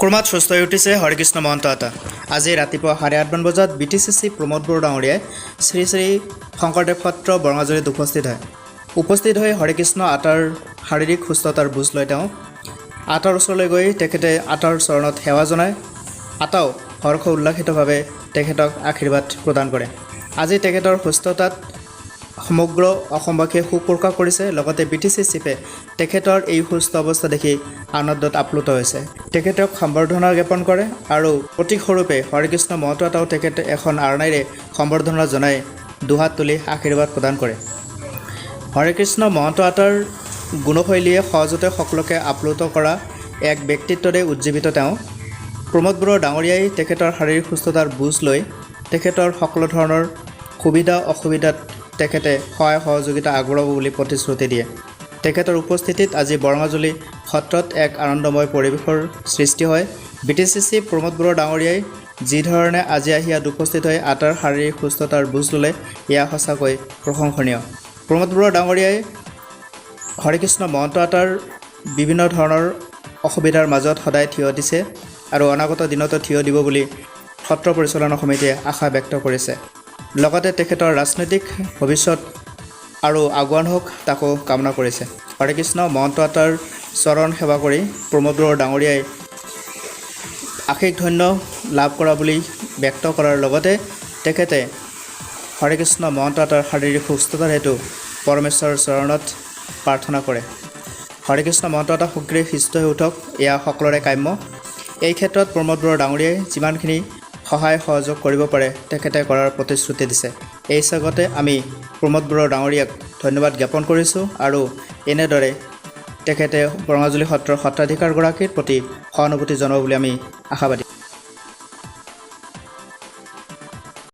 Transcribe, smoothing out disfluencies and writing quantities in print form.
ক্ৰমাৎ সুস্থ হৈ উঠিছে হৰেকৃষ্ণ মহন্ত আতা। আজি ৰাতিপুৱা 8:30মান বজাত B T C chief Pramod Boro ডাঙৰীয়াই শ্ৰী শ্ৰী শংকৰদেৱ সত্ৰ বৰঙাজুলিত উপস্থিত হয়। উপস্থিত হৈ হৰেকৃষ্ণ আতাৰ শাৰীৰিক সুস্থতাৰ বুজ লয় তেওঁ। আতাৰ ওচৰলৈ গৈ তেখেতে আতাৰ চৰণত সেৱা জনায়। আতাও হৰ্ষ উল্লাসিতভাৱে তেখেতক আশীৰ্বাদ প্ৰদান কৰে। আজি তেখেতৰ সুস্থতাত সমগ্ৰ অসমবাসীয়ে সুখ প্ৰকাশ কৰিছে। লগতে বি টি চি চিফে তেখেতৰ এই সুস্থ অৱস্থা দেখি আনন্দত আপ্লুত হৈছে। তেখেতক সম্বৰ্ধনা জ্ঞাপন কৰে আৰু প্ৰতীকস্বৰূপে হৰেকৃষ্ণ মহন্ত আতাও তেখেতে এখন আৰণাইৰে সম্বৰ্ধনা জনাই দুহাত তুলি আশীৰ্বাদ প্ৰদান কৰে। হৰেকৃষ্ণ মহন্ত আতাৰ গুণশৈলীয়ে সহজতে সকলোকে আপ্লুত কৰা এক ব্যক্তিত্বৰে উজ্জীৱিত তেওঁ। প্ৰমোদ বড়ো ডাঙৰীয়াই তেখেতৰ শাৰীৰিক সুস্থতাৰ বুজ লৈ তেখেতৰ সকলো ধৰণৰ সুবিধা অসুবিধাত তেখেতে সহায় সহযোগিতা আগবঢ়াব বুলি প্ৰতিশ্ৰুতি দিয়ে। তেখেতৰ উপস্থিতিত আজি বৰঙাজুলি সত্ৰত এক আনন্দময় পৰিৱেশৰ সৃষ্টি হয়। B T C chief Pramod Boro ডাঙৰীয়াই যিধৰণে আজি আহি ইয়াত উপস্থিত হৈ আতাৰ শাৰীৰিক সুস্থতাৰ বুজ ল'লে, এয়া সঁচাকৈ প্ৰশংসনীয়। প্ৰমোদ বড়ো ডাঙৰীয়াই হৰেকৃষ্ণ মহন্ত আতাৰ বিভিন্ন ধৰণৰ অসুবিধাৰ মাজত সদায় থিয় দিছে আৰু অনাগত দিনতো থিয় দিব বুলি সত্ৰ পৰিচালনা সমিতিয়ে আশা ব্যক্ত কৰিছে। লগতে তেখেতৰ ৰাজনৈতিক ভৱিষ্যত আৰু আগুৱান হওক, তাকো কামনা কৰিছে। হৰেকৃষ্ণ মহন্ত আতাৰ চৰণ সেৱা কৰি প্ৰমোদ বড়ো ডাঙৰীয়াই আশীষ ধন্য লাভ কৰা বুলি ব্যক্ত কৰাৰ লগতে তেখেতে হৰেকৃষ্ণ মহন্ত আতাৰ শাৰীৰিক সুস্থতাৰ হেতু পৰমেশ্বৰৰ চৰণত প্ৰাৰ্থনা কৰে। হৰেকৃষ্ণ মহন্ত আতা শীঘ্ৰে সুস্থ হৈ উঠক, এয়া সকলোৰে কাম্য। এই ক্ষেত্ৰত প্ৰমোদ বড়ো ডাঙৰীয়াই যিমানখিনি সহায় সহযোগ কৰিব পাৰে, তেখেতে কৰাৰ প্ৰতিশ্ৰুতি দিছে। এই চেগতে আমি প্ৰমোদ বড়ো ডাঙৰীয়াক ধন্যবাদ জ্ঞাপন কৰিছোঁ আৰু এনেদৰে তেখেতে বৰঙাজুলি সত্ৰৰ সত্ৰাধিকাৰগৰাকীৰ প্ৰতি সহানুভূতি জনাব বুলি আমি আশাবাদী।